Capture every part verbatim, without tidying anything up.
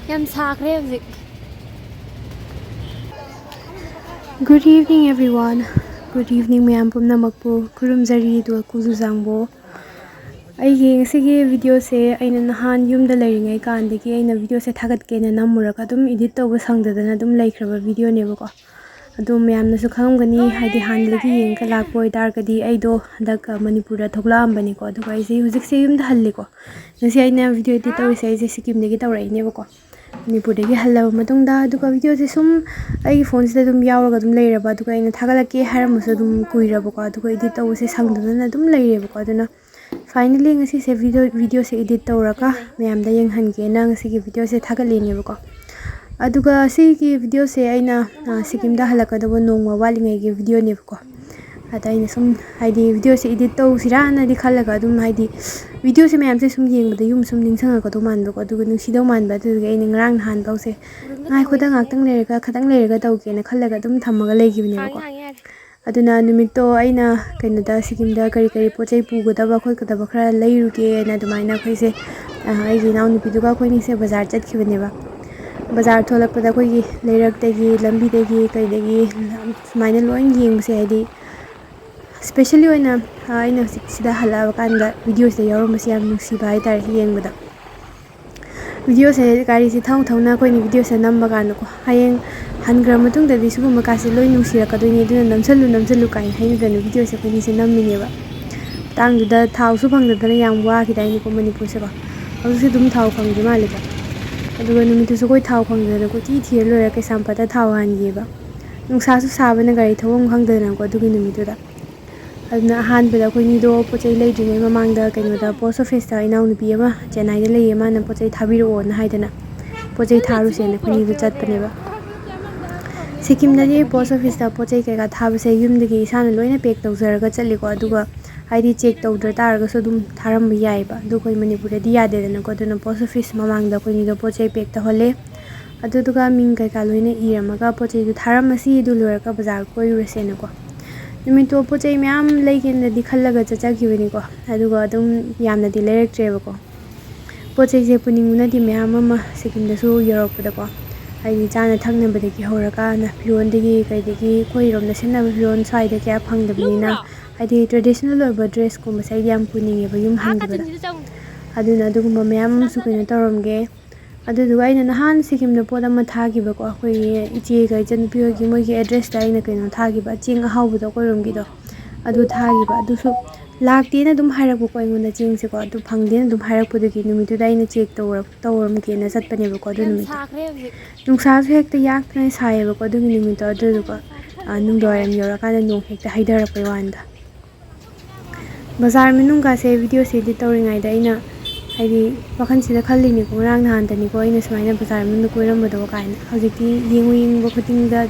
ꯌꯥꯝ ꯁꯥꯈ꯭ꯔꯦ ꯍꯧꯖꯤꯛ꯫ Good evening everyone. Good evening ꯃꯌꯥꯝ ꯄꯨꯝꯅꯃꯛꯄꯨ ꯈꯨꯔꯨꯝꯖꯔꯤ ꯑꯗꯨꯒ ꯀꯨꯖꯨ ꯖꯥꯡꯕꯣ꯫ ꯑꯩꯒꯤ ꯉꯁꯤꯒꯤ videoꯁꯦ ꯑꯩꯅ ꯅꯍꯥꯟ ꯌꯨꯝꯗ ꯂꯩꯔꯤꯉꯩ ꯀꯥꯟꯗꯒꯤ ꯑꯩꯅ videoꯁꯦ ꯊꯥꯒꯠꯀꯦꯅ ꯅꯝꯃꯨꯔꯒ ꯑꯗꯨꯝ edit ꯇꯧꯕ ꯁꯪꯗꯗꯅ ꯑꯗꯨꯝ ꯂꯩꯈ꯭ꯔꯕ videoꯅꯦꯕꯀꯣ꯫ ꯑꯗꯣ ꯃꯌꯥꯝꯅꯁꯨ ꯈꯪꯉꯝꯒꯅꯤ, ꯍꯥꯏꯗꯤ ꯍꯥꯟꯅꯗꯒꯤ ꯌꯦꯡꯉꯒ ꯂꯥꯛꯄ ꯑꯣꯏꯇꯥꯔꯒꯗꯤ ꯑꯩꯗꯣ ꯍꯟꯗꯛ ꯃꯅꯤꯄꯨꯔꯗ ꯊꯣꯛꯂꯛꯑꯝꯕꯅꯤꯀꯣ꯫ ꯑꯗꯨꯒ ꯑꯩꯁꯦ ꯍꯧꯖꯤꯛꯁꯦ ꯌꯨꯝꯗ ꯍꯜꯂꯤꯀꯣ꯫ ꯉꯁꯤ ꯑꯩꯅ video edit ꯇꯧꯔꯤꯁꯦ ꯑꯩꯁꯦ ꯁꯤꯀꯤꯝꯗꯒꯤ ꯇꯧꯔꯛꯏꯅꯦꯕꯀꯣ꯫ ꯃꯅꯤꯄꯨꯔꯗꯒꯤ ꯍꯜꯂꯕ ꯃꯇꯨꯡꯗ, ꯑꯗꯨꯒ videoꯁꯦ ꯁꯨꯝ ꯑꯩꯒꯤ phoneꯁꯤꯗ ꯑꯗꯨꯝ ꯌꯥꯎꯔꯒ ꯑꯗꯨꯝ ꯂꯩꯔꯕ, ꯑꯗꯨꯒ ꯑꯩꯅ ꯊꯥꯒꯠꯂꯛꯀꯦ ꯍꯥꯏꯔꯝꯕꯁꯨ ꯑꯗꯨꯝ ꯀꯨꯏꯔꯕꯀꯣ, ꯑꯗꯨꯒ edit ꯇꯧꯕꯁꯦ ꯁꯪꯗꯗꯅ ꯑꯗꯨꯝ ꯂꯩꯔꯦꯕꯀꯣ꯫ ꯑꯗꯨꯅ finally ꯉꯁꯤꯁꯦ video, videoꯁꯦ edit ꯇꯧꯔꯒ ꯃꯌꯥꯝꯗ ꯌꯦꯡꯍꯟꯒꯦꯅ ꯉꯁꯤꯒꯤ videoꯁꯦ ꯊꯥꯒꯠꯂꯤꯅꯦꯕꯀꯣ꯫ ꯑꯗꯨꯒ ꯁꯤꯒꯤ videoꯁꯦ ꯑꯩꯅ, ꯑ, ꯁꯤꯀꯤꯝꯗ ꯍꯜꯂꯛꯀꯗꯕ ꯅꯣꯡꯃ ꯋꯥꯠꯂꯤꯉꯩꯒꯤ videoꯅꯦꯕꯀꯣ꯫ ꯑꯗ ꯑꯩꯅ ꯁꯨꯝ, ꯍꯥꯏꯗꯤ, videoꯁꯦ edit ꯇꯧꯁꯤꯔꯥꯅꯗꯤ ꯈꯜꯂꯒ ꯑꯗꯨꯝ, ꯍꯥꯏꯗꯤ, videoꯁꯦ ꯃꯌꯥꯝꯁꯦ ꯁꯨꯝ ꯌꯦꯡꯕꯗ ꯌꯨꯝ ꯁꯨꯝ ꯅꯤꯡꯁꯤꯡꯉꯛꯀꯗꯧ ꯃꯥꯟꯕꯀꯣ, ꯑꯗꯨꯒ ꯅꯨꯡꯁꯤꯗꯧ ꯃꯥꯟꯕ, ꯑꯗꯨꯗꯨꯒꯤ ꯑꯩꯅ ꯉꯔꯥꯡ ꯅꯍꯥꯟꯐꯥꯎꯁꯦ ꯉꯥꯏꯈꯣꯗ, ꯉꯥꯛꯇꯪ ꯂꯩꯔꯒ, ꯈꯇꯪ ꯂꯩꯔꯒ ꯇꯧꯒꯦꯅ ꯈꯜꯂꯒ ꯑꯗꯨꯝ ꯊꯝꯃꯒ ꯂꯩꯈꯤꯕꯅꯦꯕꯀꯣ꯫ ꯍꯥꯡꯉꯦ, ꯍꯥꯡꯉꯦ, ꯌꯥꯔꯦ꯫ ꯑꯗꯨꯅ ꯅꯨꯃꯤꯠꯇꯣ ꯑꯩꯅ ꯀꯩꯅꯣꯗ, ꯁꯤꯀꯤꯝꯗ ꯀꯔꯤ ꯀꯔꯤ ꯄꯣꯠ ꯆꯩ ꯄꯨꯒꯗꯕ ꯈꯣꯠꯀꯗꯕ ꯈꯔ ꯂꯩꯔꯨꯒꯦꯅ ꯑꯗꯨꯃꯥꯏꯅ ꯑꯩꯈꯣꯏꯁꯦ, ꯑ, ꯑꯩꯒꯤ ꯏꯅꯥꯎꯅꯨꯄꯤꯗꯨꯒ ꯑꯩꯈꯣꯏꯅꯤꯁꯦ ꯕꯖꯥꯔ ꯆꯠꯈꯤꯕꯅꯦꯕ꯫ ꯕꯖꯥꯔ ꯊꯣꯛꯂꯛꯄꯗ ꯑꯩꯈꯣꯏꯒꯤ ꯂꯩꯔꯛꯇꯒꯤ, ꯂꯝꯕꯤꯗꯒꯤ, ꯀꯩꯗꯒꯤ ꯁꯨꯃꯥꯏꯅ ꯂꯣꯏ ꯌꯦꯡꯕꯁꯦ, ꯍꯥꯏꯗꯤ, specially ꯑꯣꯏꯅ, ꯑ, ꯑꯩꯅ ꯍꯧꯖꯤꯛ ꯁꯤꯗ ꯍꯜꯂꯛꯑꯕ ꯀꯥꯟꯗ videoꯁꯤꯗ ꯌꯥꯎꯔꯝꯕꯁꯦ ꯌꯥꯝ ꯅꯨꯡꯁꯤꯕ ꯍꯥꯏꯇꯥꯔꯦ ꯌꯦꯡꯕꯗ꯫ Videoꯁꯦ, ꯒꯥꯔꯤꯁꯦ ꯊꯧ ꯊꯧꯅ ꯑꯩꯈꯣꯏꯅ videoꯁꯦ ꯅꯝꯕ ꯀꯥꯟꯗꯀꯣ, ꯍꯌꯦꯡ ꯍꯟꯈ꯭ꯔ ꯃꯇꯨꯡꯗꯗꯤ ꯁꯤꯒꯨꯝꯕ ꯀꯥꯁꯦ ꯂꯣꯏ ꯅꯨꯡꯁꯤꯔꯛꯀꯗꯣꯏꯅꯤ, ꯑꯗꯨꯅ ꯅꯝꯁꯜꯂꯨ, ꯅꯝꯁꯜꯂꯨ ꯀꯥꯏꯅ ꯍꯥꯏꯅꯗꯅ videoꯁꯦ ꯑꯩꯈꯣꯏꯅꯤꯁꯦ ꯅꯝꯃꯤꯅꯦꯕ꯫ ꯃꯇꯥꯡꯗꯨꯗ ꯊꯥꯎꯁꯨ ꯐꯪꯗꯗꯅ ꯌꯥꯝ ꯋꯥꯈꯤꯗꯥꯏꯅꯦꯀꯣ ꯃꯅꯤꯄꯨꯔꯁꯦꯀꯣ꯫ ꯍꯧꯖꯤꯛꯁꯨ ꯑꯗꯨꯝ ꯊꯥꯎ ꯐꯪꯗ꯭ꯔꯤ ꯃꯥꯜꯂꯦꯀꯣ꯫ ꯑꯗꯨꯒ ꯅꯨꯃꯤꯠꯇꯨꯁꯨ ꯑꯩꯈꯣꯏ ꯊꯥꯎ ꯐꯪꯗꯗꯅ ꯀꯣꯏꯊꯤ ꯊꯤꯔ ꯂꯣꯏꯔꯦ, ꯀꯩꯁꯥꯝꯄꯥꯠꯇ ꯊꯥꯎ ꯍꯥꯟꯈꯤꯕ꯫ ꯅꯨꯡꯁꯥꯁꯨ ꯁꯥꯕꯅ ꯒꯥꯔꯤ ꯊꯧꯐꯝ ꯈꯪꯗꯗꯅꯀꯣ ꯑꯗꯨꯒꯤ ꯅꯨꯃꯤꯠꯇꯨꯗ꯫ ꯑꯗꯨꯅ ꯑꯍꯥꯟꯕꯗ ꯑꯩꯈꯣꯏꯅꯤꯗꯣ ꯄꯣꯠ ꯆꯩ ꯂꯩꯗ꯭ꯔꯤꯉꯩ ꯃꯃꯥꯡꯗ ꯀꯩꯅꯣꯗ, post officeꯇ ꯏꯅꯥꯎꯅꯨꯄꯤ ꯑꯃ ꯆꯦꯟꯅꯥꯏꯗ ꯂꯩꯌꯦ, ꯃꯥꯅ ꯄꯣꯠ ꯆꯩ ꯊꯥꯕꯤꯔꯛꯑꯣꯅ ꯍꯥꯏꯗꯅ ꯄꯣꯠ ꯆꯩ ꯊꯥꯔꯨꯁꯦꯅ ꯑꯩꯈꯣꯏꯅꯤꯗꯣ ꯆꯠꯄꯅꯦꯕ꯫ ꯁꯤꯀꯤꯝꯗꯗꯤ post officeꯇ ꯄꯣꯠ ꯆꯩ ꯀꯩꯀꯥ ꯊꯥꯕꯁꯦ ꯌꯨꯝꯗꯒꯤ ꯏꯁꯥꯅ ꯂꯣꯏꯅ pack ꯇꯧꯖꯔꯒ ꯆꯠꯂꯤꯀꯣ, ꯑꯗꯨꯒ ꯍꯥꯏꯗꯤ check ꯇꯧꯗ꯭ꯔ ꯇꯥꯔꯒꯁꯨ ꯑꯗꯨꯝ ꯊꯥꯔꯝꯕ ꯌꯥꯏꯑꯕ꯫ ꯑꯗꯣ ꯑꯩꯈꯣꯏ ꯃꯅꯤꯄꯨꯔꯗꯗꯤ ꯌꯥꯗꯦꯗꯅꯀꯣ, ꯑꯗꯨꯅ post office ꯃꯃꯥꯡꯗ ꯑꯩꯈꯣꯏꯅꯤꯗꯣ ꯄꯣꯠ ꯆꯩ pack ꯇꯧꯍꯜꯂꯦ꯫ ꯑꯗꯨꯗꯨꯒ ꯃꯤꯡ ꯀꯩꯀꯥ ꯂꯣꯏꯅ ꯏꯔꯝꯃꯒ ꯄꯣꯠ ꯆꯩꯗꯨ ꯊꯥꯔꯝꯃꯁꯤ, ꯑꯗꯨ ꯂꯣꯏꯔꯒ ꯕꯖꯥꯔ ꯀꯣꯏꯔꯨꯔꯁꯦꯅꯀꯣ꯫ ꯅꯨꯃꯤꯠꯇꯣ ꯄꯣꯠ ꯆꯩ ꯃꯌꯥꯝ ꯂꯩꯒꯦꯅꯗꯤ ꯈꯜꯂꯒ ꯆꯠꯆꯈꯤꯕꯅꯤꯀꯣ, ꯑꯗꯨꯒ ꯑꯗꯨꯝ ꯌꯥꯝꯅꯗꯤ ꯂꯩꯔꯛꯇ꯭ꯔꯦꯕꯀꯣ꯫ ꯄꯣꯠ ꯆꯩꯁꯦ ꯄꯨꯅꯤꯡꯕꯅꯗꯤ ꯃꯌꯥꯝ ꯑꯃ ꯁꯤꯀꯤꯝꯗꯁꯨ ꯌꯧꯔꯛꯄꯗꯀꯣ, ꯍꯥꯏꯗꯤ ꯆꯥꯅ ꯊꯛꯅꯕꯗꯒꯤ ꯍꯧꯔꯀꯥꯟꯗ ꯐꯤꯔꯣꯟꯗꯒꯤ ꯀꯩꯗꯒꯤ ꯑꯩꯈꯣꯏꯔꯣꯝꯗ ꯁꯦꯠꯅꯕ ꯐꯤꯔꯣꯟ ꯁ꯭ꯋꯥꯏꯗ ꯀꯌꯥ ꯐꯪꯗꯕꯅꯤꯅ, ꯍꯥꯏꯗꯤ traditional ꯑꯣꯏꯕ dressꯀꯨꯝꯕꯁꯦ ꯑꯩꯗꯤ ꯌꯥꯝ ꯄꯨꯅꯤꯡꯉꯦꯕ ꯌꯨꯝ ꯍꯟꯈꯤꯕꯗ꯫ ꯑꯗꯨꯅ ꯑꯗꯨꯒꯨꯝꯕ ꯃꯌꯥꯝ ꯑꯃꯁꯨ ꯀꯩꯅꯣ ꯇꯧꯔꯝꯒꯦ꯫ ꯑꯗꯨꯗꯨꯒ ꯑꯩꯅ ꯅꯍꯥꯟ ꯁꯤꯀꯤꯝꯗ ꯄꯣꯠ ꯑꯃ ꯊꯥꯈꯤꯕꯀꯣ, ꯑꯩꯈꯣꯏꯒꯤ ꯏꯆꯦꯒ ꯏꯆꯟꯅꯨꯄꯤ ꯍꯣꯏꯒꯤ ꯃꯣꯏꯒꯤ addressꯇ ꯑꯩꯅ ꯀꯩꯅꯣ ꯊꯥꯈꯤꯕ, ꯆꯦꯡ ꯑꯍꯥꯎꯕꯗꯣ ꯑꯩꯈꯣꯏꯔꯣꯝꯒꯤꯗꯣ, ꯑꯗꯨ ꯊꯥꯈꯤꯕ꯫ ꯑꯗꯨꯁꯨ ꯂꯥꯛꯇꯦꯅ ꯑꯗꯨꯝ ꯍꯥꯏꯔꯛꯄꯀꯣ ꯑꯩꯉꯣꯟꯗ ꯆꯦꯡꯁꯦꯀꯣ꯫ ꯑꯗꯨ ꯐꯪꯗꯦꯅ ꯑꯗꯨꯝ ꯍꯥꯏꯔꯛꯄꯗꯨꯒꯤ ꯅꯨꯃꯤꯠꯇꯨꯗ ꯑꯩꯅ check ꯇꯧꯔ-, ꯇꯧꯔꯝꯒꯦꯅ ꯆꯠꯄꯅꯦꯕꯀꯣ ꯑꯗꯨ ꯌꯥꯝ ꯅꯨꯃꯤꯠꯇꯣ꯫ ꯁꯥꯈ꯭ꯔꯦ ꯍꯧꯖꯤꯛ꯫ ꯅꯨꯡꯁꯥꯁꯨ ꯍꯦꯛꯇ ꯌꯥꯛꯇꯅ ꯁꯥꯏꯌꯦꯕꯀꯣ ꯑꯗꯨꯒꯤ ꯅꯨꯃꯤꯠꯇꯣ꯫ ꯑꯗꯨꯗꯨꯒ, ꯑ, ꯅꯨꯡꯗꯥꯡꯋꯥꯏꯔꯝ ꯌꯧꯔꯀꯥꯟꯗ ꯅꯣꯡ ꯍꯦꯛꯇ ꯍꯩꯊꯔꯛꯄꯩ ꯋꯥꯅꯤꯗ꯫ ꯕꯖꯥꯔ ꯃꯅꯨꯡꯒꯁꯦ videoꯁꯦ edit ꯇꯧꯔꯤꯉꯩꯗ ꯑꯩꯅ, ꯍꯥꯏꯗꯤ, ꯋꯥꯈꯜꯁꯤꯗ ꯈꯜꯂꯤꯅꯤꯀꯣ, ꯉꯔꯥꯡ ꯅꯍꯥꯟꯗꯅꯤꯀꯣ ꯑꯩꯅ ꯁꯨꯃꯥꯏꯅ ꯕꯖꯥꯔ ꯃꯅꯨꯡꯗ ꯀꯣꯏꯔꯝꯕꯗꯣ ꯀꯥꯏꯅ꯫ ꯍꯧꯖꯤꯛꯇꯤ ꯌꯦꯡꯉꯨ ꯌꯦꯡꯕ ꯈꯨꯗꯤꯡꯗ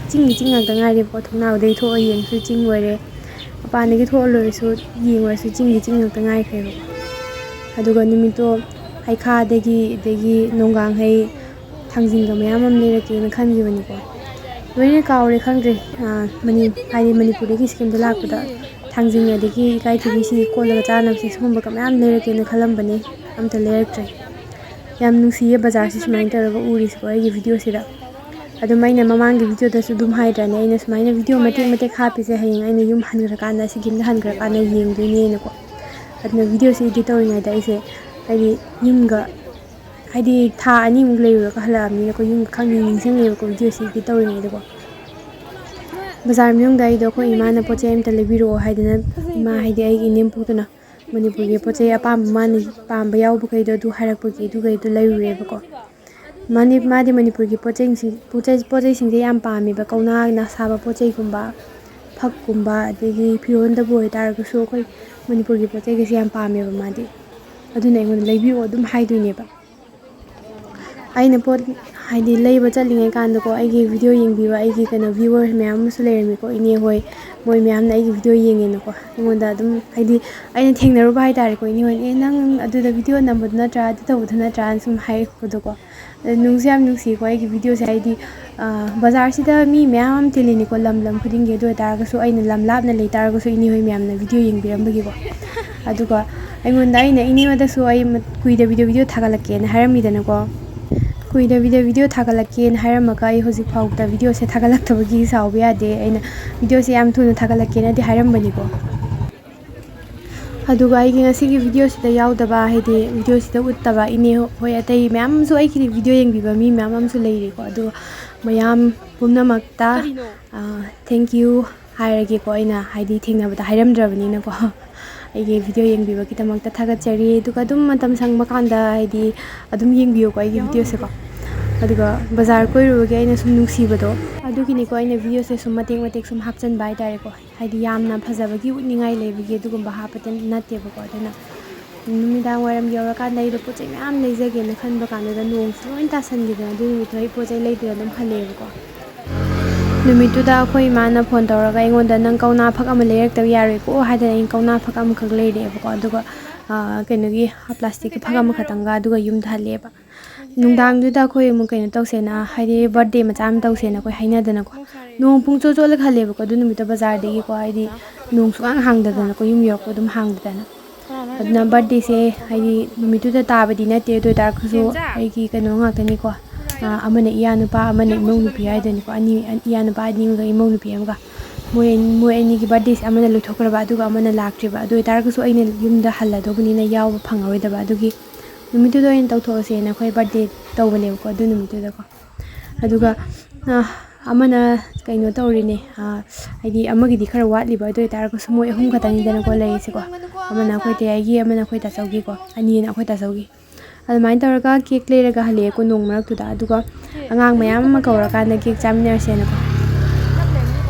ꯆꯤꯡꯒꯤ ꯆꯤꯡ ꯉꯥꯛꯇ ꯉꯥꯏꯔꯦꯕꯀꯣ꯫ ꯊꯣꯡꯅꯥꯎꯗꯒꯤ ꯊꯣꯛꯑ ꯌꯦꯡꯉꯁꯨ ꯆꯤꯡ ꯑꯣꯏꯔꯦ, ꯃꯄꯥꯟꯗꯒꯤ ꯊꯣꯛꯑ ꯂꯣꯏꯔꯁꯨ ꯌꯦꯡꯉꯨꯔꯁꯨ ꯆꯤꯡꯒꯤ ꯆꯤꯡ ꯉꯥꯛꯇ ꯉꯥꯏꯈ꯭ꯔꯦꯕ꯫ ꯑꯗꯨꯒ ꯅꯨꯃꯤꯠꯇꯣ ꯍꯩꯈꯥꯗꯒꯤ, ꯑꯗꯒꯤ ꯅꯣꯡꯒꯥꯡꯍꯩ, ꯊꯥꯡꯖꯤꯡꯒ ꯃꯌꯥꯝ ꯑꯃ ꯂꯩꯔꯛꯀꯦꯅ ꯈꯟꯈꯤꯕꯅꯤꯀꯣ꯫ ꯂꯣꯏꯅ ꯀꯥꯎꯔꯦ, ꯈꯪꯗ꯭ꯔꯦ꯫ ꯑꯥ, ꯃꯅꯤ-, ꯍꯥꯏꯗꯤ ꯃꯅꯤꯄꯨꯔꯗꯒꯤ ꯁꯤꯀꯤꯝꯗ ꯂꯥꯛꯄꯗ ꯊꯥꯡꯖꯤꯡ ꯑꯗꯒꯤ ꯏꯀꯥꯏꯊꯕꯤꯁꯤ ꯀꯣꯠꯂꯒ ꯆꯥꯅꯕꯁꯦ ꯁꯤꯒꯨꯝꯕꯒ ꯃꯌꯥꯝ ꯂꯩꯔꯛꯀꯦꯅ ꯈꯜꯂꯝꯕꯅꯦ, ꯑꯝꯇ ꯂꯩꯔꯛꯇ꯭ꯔꯦ꯫ ꯌꯥꯝ ꯅꯨꯡꯁꯤꯌꯦ ꯕꯖꯥꯔꯁꯤ ꯁꯨꯃꯥꯏꯅ ꯇꯧꯔꯒ ꯎꯔꯤꯁꯤꯀꯣ ꯑꯩꯒꯤ videoꯁꯤꯗ꯫ ꯑꯗꯨꯝ ꯑꯩꯅ ꯃꯃꯥꯡꯒꯤ videoꯗꯁꯨ ꯑꯗꯨꯝ ꯍꯥꯏꯗ꯭ꯔꯅꯦ, ꯑꯩꯅ ꯁꯨꯃꯥꯏꯅ video ꯃꯇꯦꯛ ꯃꯇꯦꯛ ꯍꯥꯞꯄꯤꯁꯦ ꯍꯌꯦꯡ ꯑꯩꯅ ꯌꯨꯝ ꯍꯟꯈ꯭ꯔꯀꯥꯟꯗ, ꯁꯤꯀꯤꯝꯗ ꯍꯟꯈ꯭ꯔꯀꯥꯟꯗ ꯌꯦꯡꯗꯣꯏꯅꯦꯅꯀꯣ꯫ ꯑꯗꯨꯅ videoꯁꯤ edit ꯇꯧꯔꯤꯉꯩꯗ ꯑꯩꯁꯦ, ꯍꯥꯏꯗꯤ, ꯌꯨꯝꯒ, ꯍꯥꯏꯗꯤ, ꯊꯥ ꯑꯅꯤꯃꯨꯛ ꯂꯩꯔꯨꯔꯒ ꯍꯜꯂꯛꯑꯕꯅꯤꯅꯀꯣ, ꯌꯨꯝꯒ ꯈꯪꯅꯤꯡ ꯅꯤꯡꯁꯤꯡꯉꯦꯕꯀꯣ videoꯁꯤ edit ꯇꯧꯔꯤꯉꯩꯗꯀꯣ꯫ ꯕꯖꯥꯔ ꯃꯅꯨꯡꯗ ꯑꯩꯗꯣ ꯑꯩꯈꯣꯏ ꯏꯃꯥꯅ ꯄꯣꯠ ꯆꯩ ꯑꯝꯇ ꯂꯩꯕꯤꯔꯛꯑꯣ ꯍꯥꯏꯗꯅ, ꯏꯃꯥ ꯍꯥꯏꯗꯤ ꯑꯩꯒꯤ ꯏꯅꯦꯝꯄꯣꯛꯇꯨꯅ ꯃꯅꯤꯄꯨꯔꯒꯤ ꯄꯣꯠ ꯆꯩ ꯑꯄꯥꯝꯕ, ꯃꯥꯅ ꯄꯥꯝꯕ ꯌꯥꯎꯕꯈꯩꯗꯣ ꯑꯗꯨ ꯍꯥꯏꯔꯛꯄꯒꯤ ꯑꯗꯨꯈꯩꯗꯣ ꯂꯩꯔꯨꯔꯦꯕꯀꯣ꯫ ꯃꯥꯅꯤ, ꯃꯥꯗꯤ ꯃꯅꯤꯄꯨꯔꯒꯤ ꯄꯣꯠ ꯆꯩꯁꯤꯡ-, ꯄꯣꯠ ꯆꯩ, ꯄꯣꯠ ꯆꯩꯁꯤꯡꯁꯦ ꯌꯥꯝ ꯄꯥꯝꯃꯦꯕ, ꯀꯧꯅꯥꯅ ꯁꯥꯕ ꯄꯣꯠ ꯆꯩꯒꯨꯝꯕ, ꯐꯛꯀꯨꯝꯕ, ꯑꯗꯒꯤ ꯐꯤꯔꯣꯟꯗꯕꯨ ꯑꯣꯏꯇꯥꯔꯒꯁꯨ ꯑꯩꯈꯣꯏ ꯃꯅꯤꯄꯨꯔꯒꯤ ꯄꯣꯠ ꯆꯩꯒꯁꯦ ꯌꯥꯝ ꯄꯥꯝꯃꯦꯕ ꯃꯥꯗꯤ꯫ ꯑꯗꯨꯅ ꯑꯩꯉꯣꯟꯗ ꯂꯩꯕꯤꯌꯣ ꯑꯗꯨꯝ ꯍꯥꯏꯗꯣꯏꯅꯦꯕ꯫ ꯑꯩꯅ ꯄꯣꯠ, ꯍꯥꯏꯗꯤ, ꯂꯩꯕ ꯆꯠꯂꯤꯉꯩ ꯀꯥꯟꯗꯀꯣ, ꯑꯩꯒꯤ video ꯌꯦꯡꯕꯤꯕ ꯑꯩꯒꯤ ꯀꯩꯅꯣ viewers ꯃꯌꯥꯝ ꯑꯃꯁꯨ ꯂꯩꯔꯝꯃꯤꯀꯣ, ꯏꯅꯦ ꯍꯣꯏ, ꯃꯣꯏ ꯃꯌꯥꯝꯅ ꯑꯩꯒꯤ video ꯌꯦꯡꯉꯦꯅꯀꯣ, ꯑꯩꯉꯣꯟꯗ ꯑꯗꯨꯝ, ꯍꯥꯏꯗꯤ, ꯑꯩꯅ ꯊꯦꯡꯅꯔꯨꯕ ꯍꯥꯏꯇꯥꯔꯦꯀꯣ, ꯏꯅꯦ ꯍꯣꯏꯅ, "ꯑꯦ, ꯅꯪ ꯑꯗꯨꯗ video ꯅꯝꯕꯗꯨ ꯅꯠꯇ꯭ꯔꯥ, ꯑꯗꯨ ꯇꯧꯕꯗꯨ ꯅꯠꯇ꯭ꯔꯥꯅ?" ꯁꯨꯝ ꯍꯥꯏꯔꯛꯄꯗꯣꯀꯣ꯫ ꯑꯗꯣ ꯅꯨꯡꯁꯨ ꯌꯥꯝ ꯅꯨꯡꯁꯤꯀꯣ ꯑꯩꯒꯤ videoꯁꯦ, ꯍꯥꯏꯗꯤ, ꯑ, ꯕꯖꯥꯔꯁꯤꯗ ꯃꯤ ꯃꯌꯥꯝ ꯑꯃ ꯇꯤꯜꯂꯤꯅꯤꯀꯣ, ꯂꯝ ꯂꯝ ꯈꯨꯗꯤꯡꯒꯤ꯫ ꯑꯗꯨ ꯑꯣꯏꯇꯥꯔꯒꯁꯨ ꯑꯩꯅ ꯂꯝ ꯂꯥꯞꯅ ꯂꯩ ꯇꯥꯔꯒꯁꯨ ꯏꯅꯦ ꯍꯣꯏ ꯃꯌꯥꯝꯅ video ꯌꯦꯡꯕꯤꯔꯝꯕꯒꯤꯀꯣ꯫ ꯑꯗꯨꯒ ꯑꯩꯉꯣꯟꯗ ꯑꯩꯅ ꯏꯅꯦ ꯍꯣꯏꯗꯁꯨ ꯑꯩ ꯃ-, ꯀꯨꯏꯗꯕꯤꯗ ꯚꯤꯗꯤꯑꯣ ꯊꯥꯒꯠꯂꯛꯀꯦꯅ ꯍꯥꯏꯔꯝꯃꯤꯗꯅꯀꯣ꯫ ꯀꯨꯏꯗꯕꯤꯗ ꯚꯤꯗꯤꯑꯣ ꯊꯥꯒꯠꯂꯛꯀꯦꯅ ꯍꯥꯏꯔꯝꯃꯒ ꯑꯩ ꯍꯧꯖꯤꯛ ꯐꯥꯎꯕꯗ ꯚꯤꯗꯤꯑꯣꯁꯦ ꯊꯥꯒꯠꯂꯛꯇꯕꯒꯤ ꯁꯥꯎꯕ ꯌꯥꯗꯦ꯫ ꯑꯩꯅ ꯚꯤꯗꯤꯑꯣꯁꯦ ꯌꯥꯝ ꯊꯨꯅ ꯊꯥꯒꯠꯂꯛꯀꯦꯅꯗꯤ ꯍꯥꯏꯔꯝꯕꯅꯤꯀꯣ꯫ ꯑꯗꯨꯒ ꯑꯩꯒꯤ ꯉꯁꯤꯒꯤ ꯚꯤꯗꯤꯑꯣꯁꯤꯗ ꯌꯥꯎꯗꯕ, ꯍꯥꯏꯗꯤ ꯚꯤꯗꯤꯑꯣꯁꯤꯗ ꯎꯠꯇꯕ ꯏꯅꯦ ꯍꯣꯏ ꯑꯇꯩ ꯃꯌꯥꯝꯁꯨ, ꯑꯩꯒꯤ ꯚꯤꯗꯤꯑꯣ ꯌꯦꯡꯕꯤꯕ ꯃꯤ ꯃꯌꯥꯝ ꯑꯃꯁꯨ ꯂꯩꯔꯤꯀꯣ꯫ ꯑꯗꯨ ꯃꯌꯥꯝ ꯄꯨꯝꯅꯃꯛꯇ, ꯀꯔꯤꯅꯣ? ꯑ, thank you ꯍꯥꯏꯔꯒꯦꯀꯣ꯫ ꯑꯩꯅ ꯍꯥꯏꯗꯤ ꯊꯦꯡꯅꯕꯗ ꯍꯥꯏꯔꯝꯗ꯭ꯔꯕꯅꯤꯅꯀꯣ꯫ ꯑꯩꯒꯤ ꯚꯤꯗꯤꯑꯣ ꯌꯦꯡꯕꯤꯕꯒꯤꯗꯃꯛꯇ ꯊꯥꯒꯠꯆꯔꯤ꯫ ꯑꯗꯨꯒ ꯑꯗꯨꯝ ꯃꯇꯝ ꯁꯪꯕ ꯀꯥꯟꯗ ꯍꯥꯏꯗꯤ ꯑꯗꯨꯝ ꯌꯦꯡꯕꯤꯌꯨꯀꯣ ꯑꯩꯒꯤ ꯚꯤꯗꯤꯑꯣꯁꯦꯀꯣ꯫ ꯑꯗꯨꯒ ꯕꯖꯥꯔ ꯀꯣꯏꯔꯨꯕꯒꯤ ꯑꯩꯅ ꯁꯨꯝ ꯅꯨꯡꯁꯤꯕꯗꯣ, ꯑꯗꯨꯒꯤꯅꯤꯀꯣ ꯑꯩꯅ ꯚꯤꯗꯤꯑꯣꯁꯦ ꯁꯨꯝ ꯃꯇꯦꯛ ꯃꯇꯦꯛ ꯁꯨꯝ ꯍꯥꯞꯆꯤꯟꯕ ꯍꯥꯏꯇꯥꯔꯦꯀꯣ꯫ ꯍꯥꯏꯗꯤ ꯌꯥꯝꯅ ꯐꯖꯕꯒꯤ ꯎꯠꯅꯤꯡꯉꯥꯏ ꯂꯩꯕꯒꯤ ꯑꯗꯨꯒꯨꯝꯕ ꯍꯥꯞꯄꯗꯤ ꯅꯠꯇꯦꯕꯀꯣ꯫ ꯑꯗꯨꯅ ꯅꯨꯃꯤꯗꯥꯡ ꯋꯥꯏꯔꯝ ꯌꯧꯔꯀꯥꯟꯗ ꯑꯩꯗꯣ ꯄꯣꯠ ꯆꯩ ꯃꯌꯥꯝ ꯂꯩꯖꯒꯦꯅ ꯈꯟꯕ ꯀꯥꯟꯗꯨꯗ ꯅꯣꯡꯁꯨ ꯂꯣꯏ ꯇꯥꯁꯟꯈꯤꯗꯅ ꯑꯗꯨ ꯅꯨꯃꯤꯠꯇꯣ ꯑꯩ ꯄꯣꯠ ꯆꯩ ꯂꯩꯗꯅ ꯑꯗꯨꯝ ꯍꯜꯂꯛꯑꯦꯕꯀꯣ꯫ ꯅꯨꯃꯤꯠꯇꯨꯗ ꯑꯩꯈꯣꯏ ꯏꯃꯥꯅ ꯐꯣꯟ ꯇꯧꯔꯒ ꯑꯩꯉꯣꯟꯗ "ꯅꯪ ꯀꯧꯅꯥ ꯐꯛ ꯑꯃ ꯂꯩꯔꯛꯇꯕ ꯌꯥꯔꯣꯏꯀꯣ" ꯍꯥꯏꯗꯅ ꯑꯩꯅ ꯀꯧꯅꯥ ꯐꯛ ꯑꯃꯈꯛ ꯂꯩꯔꯛꯑꯦꯕꯀꯣ꯫ ꯑꯗꯨꯒ, ꯑꯥ, ꯀꯩꯅꯣꯒꯤ ꯄ꯭ꯂꯥꯁꯇꯤꯛꯀꯤ ꯐꯛ ꯑꯃꯈꯛꯇꯪꯒ ꯑꯗꯨꯒ ꯌꯨꯝꯗ ꯍꯜꯂꯛꯑꯦꯕ꯫ ꯅꯨꯡꯗꯥꯡꯗꯨꯗ ꯑꯩꯈꯣꯏ ꯑꯃꯨꯛ ꯀꯩꯅꯣ ꯇꯧꯁꯦꯅ, ꯍꯥꯏꯗꯤ ꯕꯥꯔꯗꯦ ꯃꯆꯥ ꯑꯃ ꯇꯧꯁꯦꯅ ꯑꯩꯈꯣꯏ ꯍꯥꯏꯅꯗꯅꯀꯣ꯫ ꯅꯣꯡ ꯄꯨꯡ ꯆꯣꯠ ꯆꯣꯠꯂꯒ ꯍꯜꯂꯦꯕꯀꯣ ꯑꯗꯨ ꯅꯨꯃꯤꯠꯇꯣ ꯕꯖꯥꯔꯗꯒꯤꯀꯣ, ꯍꯥꯏꯗꯤ ꯅꯣꯡ ꯁꯨꯛꯍꯥꯡ ꯍꯥꯡꯗꯗꯅꯀꯣ, ꯌꯨꯝ ꯌꯧꯔꯛꯄ ꯑꯗꯨꯝ ꯍꯥꯡꯗꯗꯅ꯫ ꯑꯗꯨꯅ ꯕꯥꯔꯗꯦꯁꯦ ꯍꯥꯏꯗꯤ ꯅꯨꯃꯤꯠꯇꯨꯗ ꯇꯥꯕꯗꯤ ꯅꯠꯇꯦ, ꯑꯗꯨ ꯑꯣꯏꯇꯥꯔꯒꯁꯨ ꯑꯩꯒꯤ ꯀꯩꯅꯣ ꯉꯥꯛꯇꯅꯤꯀꯣ꯫ ꯑꯥ, ꯑꯃꯅ ꯏꯌꯥ ꯅꯨꯄꯥ, ꯑꯃꯅ ꯏꯃꯧ ꯅꯨꯄꯤ ꯍꯥꯏꯗꯣꯏꯅꯤꯀꯣ꯫ ꯑꯅꯤ, ꯏꯌꯥ ꯅꯨꯄꯥ ꯑꯅꯤ ꯑꯃꯒ ꯏꯃꯧ ꯅꯨꯄꯤ ꯑꯃꯒ꯫ ꯃꯣꯏ, ꯃꯣꯏ ꯑꯅꯤꯒꯤ ꯕꯥꯔꯗꯦꯁꯦ ꯑꯃꯅ ꯂꯣꯏꯊꯣꯛꯈ꯭ꯔꯕ, ꯑꯗꯨꯒ ꯑꯃꯅ ꯂꯥꯛꯇ꯭ꯔꯤꯕ꯫ ꯑꯗꯨ ꯑꯣꯏꯇꯥꯔꯒꯁꯨ ꯑꯩꯅ ꯌꯨꯝꯗ ꯍꯜꯂꯗꯧꯕꯅꯤꯅ ꯌꯥꯎꯕ ꯐꯪꯉꯔꯣꯏꯗꯕ꯫ ꯑꯗꯨꯒꯤ ꯅꯨꯃꯤꯠꯇꯨꯗ ꯑꯣꯏꯅ ꯇꯧꯊꯣꯛꯑꯁꯦꯅ ꯑꯩꯈꯣꯏ ꯕꯥꯔꯗꯦ ꯇꯧꯕꯅꯦꯕꯀꯣ ꯑꯗꯨ ꯅꯨꯃꯤꯠꯇꯨꯗꯀꯣ꯫ ꯑꯗꯨꯒ, ꯑ, ꯑꯃꯅ ꯀꯩꯅꯣ ꯇꯧꯔꯤꯅꯦ, ꯑ, ꯍꯥꯏꯗꯤ ꯑꯃꯒꯤꯗꯤ ꯈꯔ ꯋꯥꯠꯂꯤꯕ, ꯑꯗꯨ ꯑꯣꯏꯇꯥꯔꯒꯁꯨ ꯃꯣꯏ ꯑꯍꯨꯝ ꯈꯛꯇꯅꯤꯗꯅꯀꯣ ꯂꯩꯔꯤꯁꯦꯀꯣ꯫ ꯑꯃꯅ ꯑꯩꯈꯣꯏ ꯇꯌꯥꯏꯒꯤ, ꯑꯃꯅ ꯑꯩꯈꯣꯏ ꯇꯥꯆꯧꯒꯤꯀꯣ, ꯑꯅꯤꯅ ꯑꯩꯈꯣꯏ ꯇꯥꯆꯧꯒꯤ꯫ ꯑꯗꯨꯃꯥꯏꯅ ꯇꯧꯔꯒ ꯀꯦꯛ ꯂꯩꯔꯒ ꯍꯜꯂꯛꯑꯦꯀꯣ ꯅꯣꯡ ꯃꯔꯛꯇꯨꯗ꯫ ꯑꯗꯨꯒ ꯑꯉꯥꯡ ꯃꯌꯥꯝ ꯑꯃ ꯀꯧꯔꯀꯥꯟꯗ ꯀꯦꯛ ꯆꯥꯃꯤꯟꯅꯔꯁꯦꯅꯀꯣ꯫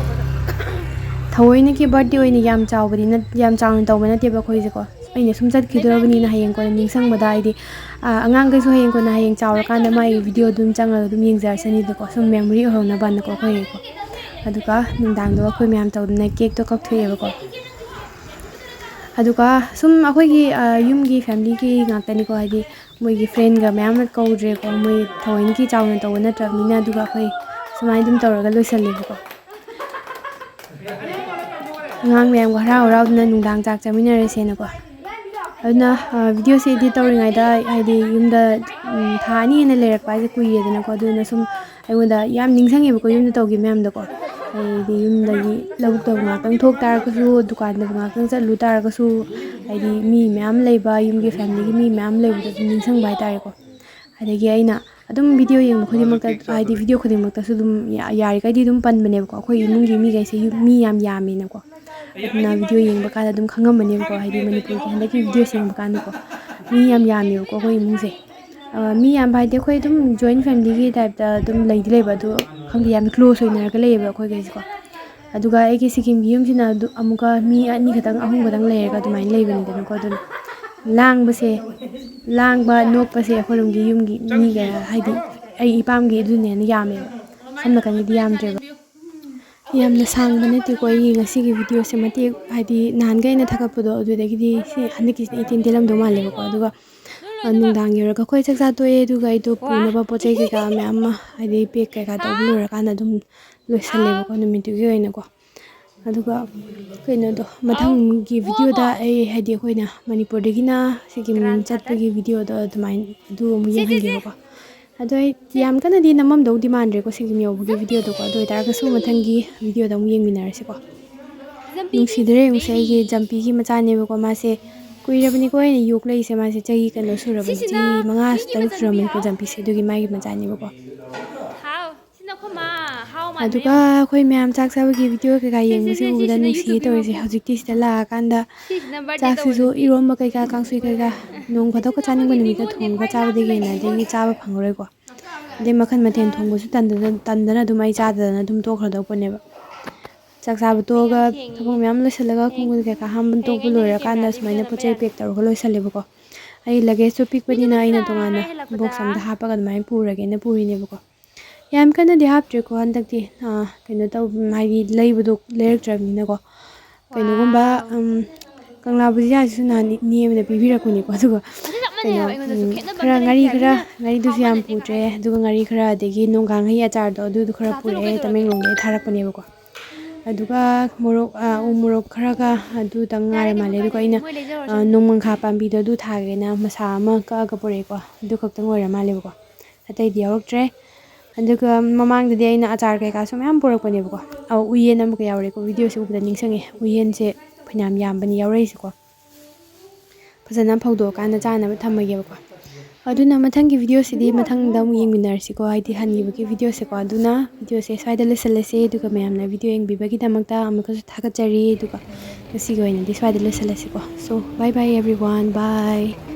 ꯊꯑꯣꯏꯅꯀꯤ ꯕꯥꯔꯗꯦ ꯑꯣꯏꯅ ꯌꯥꯝ ꯆꯥꯎꯕꯗꯤ ꯅꯠ-, ꯌꯥꯝ ꯆꯥꯎꯅ ꯇꯧꯕ ꯅꯠꯇꯦꯕ ꯑꯩꯈꯣꯏꯁꯦꯀꯣ꯫ ꯑꯩꯅ ꯁꯨꯝ ꯆꯠꯈꯤꯗꯧꯔꯕꯅꯤꯅ ꯍꯌꯦꯡ ꯀꯣꯟꯅ ꯅꯤꯡꯁꯤꯡꯕꯗ, ꯍꯥꯏꯗꯤ, ꯑ, ꯑꯉꯥꯡꯈꯩꯁꯨ ꯍꯌꯦꯡ ꯀꯣꯟꯅ ꯍꯌꯦꯡ ꯆꯥꯎꯔꯀꯥꯟꯗ ꯃꯥꯒꯤ ꯚꯤꯗꯤꯑꯣ ꯑꯗꯨꯝ ꯆꯪꯉꯒ ꯑꯗꯨꯝ ꯌꯦꯡꯖꯔꯁꯅꯤꯗꯀꯣ, ꯁꯨꯝ ꯃꯦꯃꯣꯔꯤ ꯑꯣꯏꯍꯧꯅꯕꯅꯀꯣ ꯑꯩꯈꯣꯏꯒꯤꯀꯣ꯫ ꯑꯗꯨꯒ ꯅꯨꯡꯗꯥꯡꯗꯣ ꯑꯩꯈꯣꯏ ꯃꯌꯥꯝ ꯇꯧꯗꯅ ꯀꯦꯛꯇꯣ ꯀꯛꯊꯣꯛꯑꯦꯕꯀꯣ꯫ ꯑꯗꯨꯒ ꯁꯨꯝ ꯑꯩꯈꯣꯏꯒꯤ, ꯑ, ꯌꯨꯝꯒꯤ ꯐꯦꯃꯤꯂꯤꯒꯤ ꯉꯥꯛꯇꯅꯤꯀꯣ, ꯍꯥꯏꯗꯤ ꯃꯣꯏꯒꯤ ꯐ꯭ꯔꯦꯟꯒ ꯃꯌꯥꯝ ꯑꯃ ꯀꯧꯗ꯭ꯔꯦꯀꯣ, ꯃꯣꯏ ꯊꯑꯣꯏꯅꯀꯤ ꯆꯥꯎꯅ ꯇꯧꯕ ꯅꯠꯇ꯭ꯔꯕꯅꯤꯅ꯫ ꯑꯗꯨꯒ ꯑꯩꯈꯣꯏ ꯁꯨꯃꯥꯏꯅ ꯑꯗꯨꯝ ꯇꯧꯔꯒ ꯂꯣꯏꯁꯜꯂꯦꯕꯀꯣ꯫ ꯑꯉꯥꯡ ꯃꯌꯥꯝꯒ ꯍꯔꯥꯎ ꯍꯔꯥꯎꯗꯅ ꯅꯨꯡꯗꯥꯡ ꯆꯥꯛ ꯆꯥꯃꯤꯟꯅꯔꯁꯦꯅꯀꯣ꯫ ꯑꯗꯨꯅ ꯚꯤꯗꯤꯑꯣꯁꯦ ꯏꯗꯤꯠ ꯇꯧꯔꯤꯉꯩꯗ, ꯍꯥꯏꯗꯤ ꯌꯨꯝꯗ ꯊꯥ ꯑꯅꯤ ꯍꯦꯟꯅ ꯂꯩꯔꯛꯄ ꯍꯥꯏꯁꯦ ꯀꯨꯏꯔꯦꯗꯅꯀꯣ꯫ ꯑꯗꯨꯅ ꯁꯨꯝ ꯑꯩꯉꯣꯟꯗ ꯌꯥꯝ ꯅꯤꯡꯁꯤꯡꯉꯦꯕꯀꯣ, ꯌꯨꯝꯗ ꯇꯧꯈꯤꯕ ꯃꯌꯥꯝꯗꯣꯀꯣ꯫ ꯍꯥꯏꯗꯤ ꯌꯨꯝꯗꯒꯤ ꯂꯧꯕꯨꯛꯇꯕꯨ ꯉꯥꯛꯇꯪ ꯊꯣꯛ ꯇꯥꯔꯒꯁꯨ, ꯗꯨꯀꯥꯟꯗꯕꯨ ꯉꯥꯛꯇꯪ ꯆꯠꯂꯨ ꯇꯥꯔꯒꯁꯨ, ꯍꯥꯏꯗꯤ ꯃꯤ ꯃꯌꯥꯝ ꯂꯩꯕ, ꯌꯨꯝꯒꯤ ꯐꯦꯃꯤꯂꯤꯒꯤ ꯃꯤ ꯃꯌꯥꯝ ꯂꯩꯕꯗꯣ ꯑꯗꯨꯝ ꯅꯤꯡꯁꯤꯡꯕ ꯍꯥꯏꯇꯥꯔꯦꯀꯣ꯫ ꯑꯗꯒꯤ ꯑꯩꯅ ꯑꯗꯨꯝ ꯚꯤꯗꯤꯑꯣ ꯌꯦꯡꯕ ꯈꯨꯗꯤꯡꯃꯛꯇ, ꯍꯥꯏꯗꯤ ꯚꯤꯗꯤꯑꯣ ꯈꯨꯗꯤꯡꯃꯛꯇꯁꯨ ꯑꯗꯨꯝ ꯌꯥꯔꯤꯈꯩꯗꯤ ꯑꯗꯨꯝ ꯄꯟꯕꯅꯦꯕꯀꯣ꯫ ꯑꯩꯈꯣꯏ ꯏꯃꯨꯡꯒꯤ ꯃꯤꯈꯩꯁꯦ ꯃꯤ ꯌꯥꯝ ꯌꯥꯝꯃꯤꯅꯀꯣ꯫ ꯑꯗꯨꯅ ꯚꯤꯗꯤꯑꯣ ꯌꯦꯡꯕ ꯀꯥꯟꯗ ꯑꯗꯨꯝ ꯈꯪꯉꯝꯃꯅꯦꯕꯀꯣ, ꯍꯥꯏꯗꯤ ꯃꯅꯤꯄꯨꯔꯒꯤ ꯍꯟꯗꯛꯀꯤ ꯚꯤꯗꯤꯑꯣꯁꯦ ꯌꯦꯡꯕ ꯀꯥꯟꯗꯀꯣ꯫ ꯃꯤ ꯌꯥꯝ ꯌꯥꯝꯃꯦꯕꯀꯣ ꯑꯩꯈꯣꯏ ꯏꯃꯨꯡꯁꯦ꯫ ꯃꯤ ꯌꯥꯝꯕ ꯍꯥꯏꯗꯤ ꯑꯩꯈꯣꯏ ꯑꯗꯨꯝ ꯖꯣꯏꯟ ꯐꯦꯃꯤꯂꯤꯒꯤ ꯇꯥꯏꯞꯇ ꯑꯗꯨꯝ ꯂꯩꯗꯤ ꯂꯩꯕ, ꯑꯗꯣ ꯈꯪꯗꯦ, ꯌꯥꯝ ꯀ꯭ꯂꯣꯖ ꯑꯣꯏꯅꯔꯒ ꯂꯩꯌꯦꯕ ꯑꯩꯈꯣꯏꯈꯩꯁꯦꯀꯣ꯫ ꯑꯗꯨꯒ ꯑꯩꯒꯤ ꯁꯤꯀꯤꯝꯒꯤ ꯌꯨꯝꯁꯤꯅ ꯑꯗꯨ ꯑꯃꯨꯛꯀ ꯃꯤ ꯑꯅꯤ ꯈꯛꯇꯪ, ꯑꯍꯨꯝ ꯈꯛꯇꯪ ꯂꯩꯔꯒ ꯑꯗꯨꯃꯥꯏꯅ ꯂꯩꯕꯅꯤꯗꯅꯀꯣ꯫ ꯑꯗꯨꯅ ꯂꯥꯡꯕꯁꯦ, ꯂꯥꯡꯕ ꯅꯣꯛꯄꯁꯦ ꯑꯩꯈꯣꯏꯔꯣꯝꯒꯤ ꯌꯨꯝꯒꯤ ꯃꯤꯒ, ꯍꯥꯏꯗꯤ ꯑꯩ ꯏꯄꯥꯝꯒꯤ ꯑꯗꯨꯅ ꯍꯦꯟꯅ ꯌꯥꯝꯃꯦꯕ꯫ ꯁꯣꯝ ꯅꯥꯀꯟꯒꯤꯗꯤ ꯌꯥꯝꯗ꯭ꯔꯦꯕ꯫ ꯌꯥꯝꯅ ꯁꯥꯡꯕ ꯅꯠꯇꯦꯀꯣ ꯑꯩꯒꯤ ꯉꯁꯤꯒꯤ ꯚꯤꯗꯤꯑꯣꯁꯦ, ꯃꯇꯦꯛ ꯍꯥꯏꯗꯤ ꯅꯍꯥꯟꯈꯩ ꯑꯩꯅ ꯊꯥꯒꯠꯄꯗꯣ ꯑꯗꯨꯗꯒꯤꯗꯤ ꯁꯤ ꯍꯟꯗꯛꯀꯤꯁꯤꯅ ꯏꯇꯦꯟ ꯇꯦꯜꯂꯝꯗꯧ ꯃꯥꯜꯂꯦꯕꯀꯣ꯫ ꯑꯗꯨꯒ ꯅꯨꯡꯗꯥꯡ ꯌꯧꯔꯒ ꯑꯩꯈꯣꯏ ꯆꯥꯛ ꯆꯥ ꯇꯣꯛꯑꯦ, ꯑꯗꯨꯒ ꯑꯩꯗꯣ ꯄꯨꯅꯕ ꯄꯣꯠ ꯆꯩ ꯀꯩꯀꯥ ꯃꯌꯥꯝ ꯑꯃ ꯍꯥꯏꯗꯤ ꯄꯦꯛ ꯀꯩꯀꯥ ꯇꯧꯕ ꯂꯣꯏꯔꯀꯥꯟꯗ ꯑꯗꯨꯝ ꯂꯣꯏꯁꯜꯂꯦꯕꯀꯣ ꯅꯨꯃꯤꯠꯇꯨꯒꯤ ꯑꯣꯏꯅꯀꯣ꯫ ꯑꯗꯨꯒ ꯀꯩꯅꯣꯗꯣ, ꯃꯊꯪꯒꯤ ꯚꯤꯗꯤꯑꯣꯗ ꯑꯩ ꯍꯥꯏꯗꯤ ꯑꯩꯈꯣꯏꯅ ꯃꯅꯤꯄꯨꯔꯗꯒꯤꯅ ꯁꯤꯀꯤꯝ ꯆꯠꯄꯒꯤ ꯚꯤꯗꯤꯑꯣꯗꯣ ꯑꯗꯨꯃꯥꯏꯅ ꯑꯗꯨ ꯑꯃꯨꯛ ꯌꯦꯡꯍꯟꯒꯦꯕꯀꯣ꯫ ꯑꯗꯣ ꯑꯩ ꯌꯥꯝ ꯀꯟꯅꯗꯤ ꯅꯝꯃꯝꯗꯧꯗꯤ ꯃꯥꯟꯗ꯭ꯔꯦꯀꯣ ꯁꯤꯀꯤꯝ ꯌꯧꯕꯒꯤ ꯚꯤꯗꯤꯑꯣꯗꯣꯀꯣ꯫ ꯑꯗꯨ ꯑꯣꯏꯇꯥꯔꯒꯁꯨ ꯃꯊꯪꯒꯤ ꯚꯤꯗꯤꯑꯣꯗ ꯑꯃꯨꯛ ꯌꯦꯡꯃꯤꯟꯅꯔꯁꯤꯀꯣ꯫ ꯅꯨꯡꯁꯤꯗ꯭ꯔꯦ ꯌꯦꯡꯉꯨꯁꯦ, ꯑꯩꯒꯤ ꯖꯝꯄꯤꯒꯤ ꯃꯆꯥꯅꯦꯕꯀꯣ꯫ ꯃꯥꯁꯦ ꯀꯨꯏꯔꯕꯅꯤꯀꯣ ꯑꯩꯅ ꯌꯣꯛꯂꯛꯏꯁꯦ꯫ ꯃꯥꯁꯦ ꯆꯍꯤ ꯀꯩꯅꯣ ꯁꯨꯔꯕꯅꯤ, ꯆꯍꯤ ꯃꯉꯥ ꯇꯔꯨꯛ ꯁꯨꯔꯝꯕꯅꯤꯀꯣ ꯖꯝꯄꯤꯁꯦ꯫ ꯑꯗꯨꯒꯤ ꯃꯥꯒꯤ ꯃꯆꯥꯅꯦꯕꯀꯣ꯫ ꯑꯗꯨꯒ ꯑꯩꯈꯣꯏ ꯃꯌꯥꯝ ꯆꯥꯛ ꯆꯥꯕꯒꯤ ꯚꯤꯗꯤꯑꯣ ꯀꯩꯀꯥ ꯌꯦꯡꯕꯁꯦ ꯎꯕꯗ ꯅꯨꯡꯁꯤꯌꯦ ꯇꯧꯔꯤꯁꯦ꯫ ꯍꯧꯖꯤꯛꯇꯤ ꯁꯤꯗ ꯂꯥꯛꯑꯀꯥꯟꯗ ꯆꯥꯛꯁꯤꯁꯨ ꯏꯔꯣꯝꯕ ꯀꯩꯀꯥ, ꯀꯥꯡꯁꯣꯏ ꯀꯩꯀꯥ ꯅꯣꯡ ꯐꯥꯗꯣꯛꯀ ꯆꯥꯅꯤꯡꯕ ꯅꯨꯃꯤꯠꯇ ꯊꯣꯡꯉꯒ ꯆꯥꯕꯗꯒꯤ ꯍꯦꯟꯅ ꯑꯗꯒꯤ ꯆꯥꯕ ꯐꯪꯉꯔꯣꯏꯀꯣ꯫ ꯑꯗꯩ ꯃꯈꯜ ꯃꯊꯦꯜ ꯊꯣꯡꯕꯁꯨ ꯇꯟꯗꯅ, ꯇꯟꯗꯅ ꯑꯗꯨꯝ ꯑꯩ ꯆꯥꯗꯗꯅ ꯑꯗꯨꯝ ꯇꯣꯛꯈ꯭ꯔꯗꯧꯕꯅꯦꯕ꯫ ꯆꯥꯛ ꯆꯥꯕ ꯇꯣꯛꯑꯒ ꯊꯕꯛ ꯃꯌꯥꯝ ꯂꯣꯏꯁꯤꯜꯂꯒ ꯈꯣꯡ ꯈꯨꯠ ꯀꯩꯀꯥ ꯍꯥꯝꯕ ꯇꯣꯛꯄ ꯂꯣꯏꯔꯀꯥꯟꯗ ꯁꯨꯃꯥꯏꯅ ꯄꯣꯠ ꯆꯩ ꯄꯦꯛ ꯇꯧꯔꯒ ꯂꯣꯏꯁꯜꯂꯦꯕꯀꯣ꯫ ꯑꯩ ꯂꯒꯦꯖꯇꯣ ꯄꯤꯛꯄꯅꯤꯅ ꯑꯩꯅ ꯇꯣꯉꯥꯟꯅ ꯕꯣꯛꯁ ꯑꯝꯗ ꯍꯥꯞꯄꯒ ꯑꯗꯨꯃꯥꯏꯅ ꯄꯨꯔꯒꯦꯅ ꯄꯨꯔꯤꯅꯦꯕꯀꯣ꯫ ꯌꯥꯝ ꯀꯟꯅꯗꯤ ꯍꯥꯞꯇ꯭ꯔꯦꯀꯣ ꯍꯟꯗꯛꯇꯤ꯫ ꯑꯥ, ꯀꯩꯅꯣ ꯇꯧ-, ꯍꯥꯏꯗꯤ ꯂꯩꯕꯗꯣ ꯂꯩꯔꯛꯇ꯭ꯔꯕꯅꯤꯅꯀꯣ꯫ ꯀꯩꯅꯣꯒꯨꯝꯕ, ꯎꯝ, ꯀꯪꯂꯥ ꯕꯨꯖꯤꯌꯥꯁꯤꯁꯨ ꯅꯍꯥꯟ ꯏꯅꯦ ꯑꯃꯅ ꯄꯤꯕꯤꯔꯛꯄꯅꯤꯀꯣ꯫ ꯑꯗꯨꯒ ꯀꯩꯅꯣ, ꯎꯝ, ꯈꯔ ꯉꯥꯔꯤ ꯈꯔ, ꯉꯥꯔꯤꯗꯨꯁꯨ ꯌꯥꯝ ꯄꯨꯗ꯭ꯔꯦ꯫ ꯑꯗꯨꯒ ꯉꯥꯔꯤ ꯈꯔ, ꯑꯗꯒꯤ ꯅꯣꯡꯒꯥꯡꯍꯩ ꯑꯆꯥꯔꯗꯣ ꯑꯗꯨꯗꯨ ꯈꯔ ꯄꯨꯔꯛꯑꯦ, ꯇꯃꯦꯡꯂꯣꯡꯗꯒꯤ ꯊꯥꯔꯛꯄꯅꯦꯕꯀꯣ꯫ ꯑꯗꯨꯒ ꯃꯣꯔꯣꯛ, ꯑ, ꯎ ꯃꯣꯔꯣꯛ ꯈꯔꯒ ꯑꯗꯨꯇꯪ ꯉꯥꯏꯔ ꯃꯥꯜꯂꯦ꯫ ꯑꯗꯨꯒ ꯑꯩꯅ, ꯑ, ꯅꯣꯡꯃꯪꯈꯥ ꯄꯥꯝꯕꯤꯗꯣ ꯑꯗꯨ ꯊꯥꯒꯦꯅ ꯃꯁꯥ ꯑꯃ ꯀꯛꯑꯒ ꯄꯨꯔꯛꯑꯦꯀꯣ꯫ ꯑꯗꯨ ꯈꯛꯇꯪ ꯑꯣꯏꯔ ꯃꯥꯜꯂꯦꯕꯀꯣ꯫ ꯑꯇꯩꯗꯤ ꯌꯥꯎꯔꯛꯇ꯭ꯔꯦ꯫ ꯑꯗꯨꯒ ꯃꯃꯥꯡꯗꯗꯤ ꯑꯩꯅ ꯑꯆꯥꯔ ꯀꯩꯀꯥꯁꯨ ꯃꯌꯥꯝ ꯄꯨꯔꯛꯄꯅꯦꯕꯀꯣ꯫ ꯑꯧ, ꯎꯌꯦꯟ ꯑꯃꯒ ꯌꯥꯎꯔꯦꯀꯣ꯫ ꯚꯤꯗꯤꯑꯣꯁꯦ ꯎꯕꯗ ꯅꯤꯡꯁꯤꯡꯉꯦ꯫ ꯎꯌꯦꯟꯁꯦ ꯐꯅꯌꯥꯝ ꯌꯥꯝꯕꯅꯤ ꯌꯥꯎꯔꯛꯏꯁꯦꯀꯣ꯫ ꯐꯖꯅ ꯐꯧꯗꯣꯛꯑꯀꯥꯟꯗ ꯆꯥꯅꯕ ꯊꯝꯃꯒꯦꯕꯀꯣ꯫ ꯑꯗꯨꯅ ꯃꯊꯪꯒꯤ ꯚꯤꯗꯤꯑꯣꯁꯤꯗꯤ ꯃꯊꯪꯗ ꯑꯃꯨꯛ ꯌꯦꯡꯃꯤꯟꯅꯔꯁꯤꯀꯣ, ꯍꯥꯏꯗꯤ ꯍꯟꯈꯤꯕꯒꯤ ꯚꯤꯗꯤꯑꯣꯁꯦꯀꯣ꯫ ꯑꯗꯨꯅ ꯚꯤꯗꯤꯑꯣꯁꯦ ꯁ꯭ꯋꯥꯏꯗ ꯂꯣꯏꯁꯤꯜꯂꯁꯦ, ꯑꯗꯨꯒ ꯃꯌꯥꯝꯅ ꯚꯤꯗꯤꯑꯣ ꯌꯦꯡꯕꯤꯕꯒꯤꯗꯃꯛꯇ ꯑꯃꯨꯛꯀꯁꯨ ꯊꯥꯒꯠꯆꯔꯤ꯫ ꯑꯗꯨꯒ ꯉꯁꯤꯒꯤ ꯑꯣꯏꯅꯗꯤ ꯁ꯭ꯋꯥꯏꯗ ꯂꯣꯏꯁꯤꯜꯂꯁꯤꯀꯣ꯫ So, bye bye everyone, bye꯫